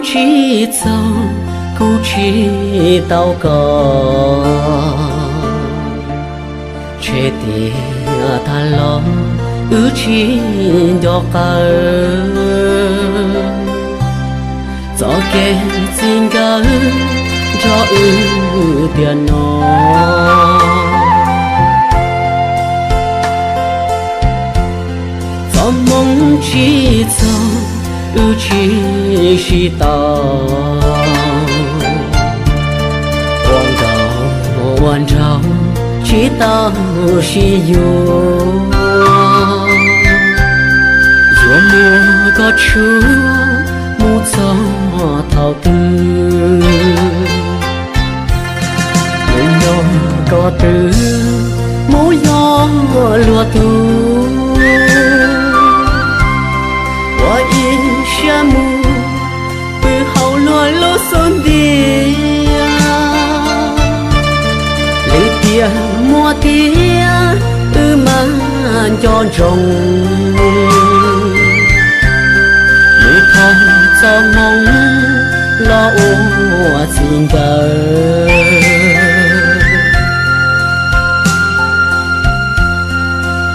Tsis txog kuv tsis tau koj, ntshe tiag tag los wb tsis nco qab. Txoj kev txij nkawm nrog wb tiam no, txoj hmoo tsis txog wb tsis sib tau. Ua nkauj ua nraug tsis tau sib yuav, yuav muab koj tshuab mus txog thaum twg? Mus nyob koj twg, mus yos luag tug, ua ib siab mus pw hauv luag lub xub ntiag. Lwm tiam muaj thiab wb mas nco ntsoov, mus thov txoj hmoo los ua txij nkawm.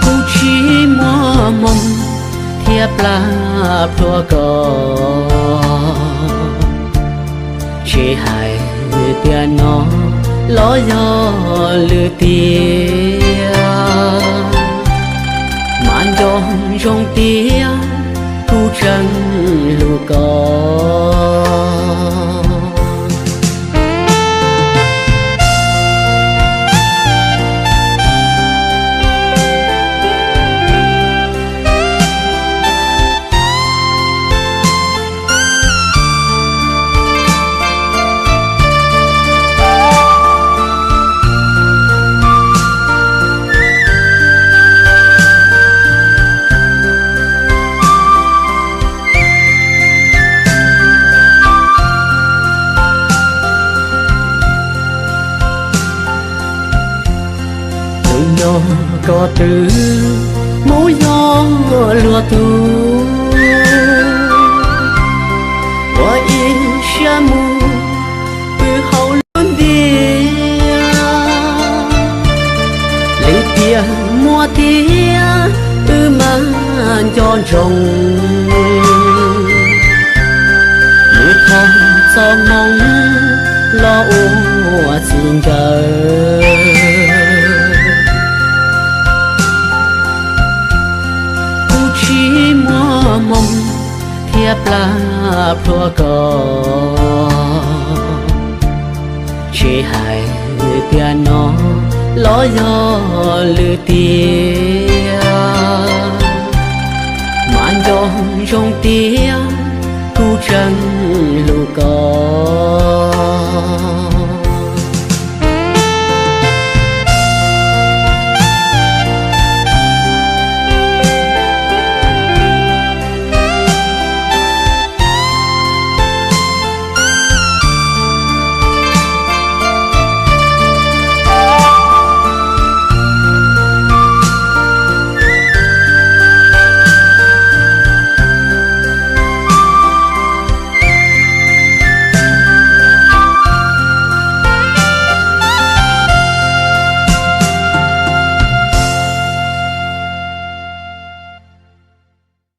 Kuv tsis muaj hmoo thiab plab plhuav koj, tsis hais tiam no los yog lwm tiam, mas nco ntsoov tias kuv tseem hlub koj. Mus nyob koj twg, mus yos luag tug, ua ib siab mus pw hauv lub ntiaj. Lwm tiam muaj tiag wb mas nco ntsoov, mus thov txoj hmoo los ua txij nkawm. Kuv tsis muaj hmoo thiab plab plhuav koj, tsis hais tiam no los yog lwm tiam, mas nco ntsoov tias kuv tseem hlub koj.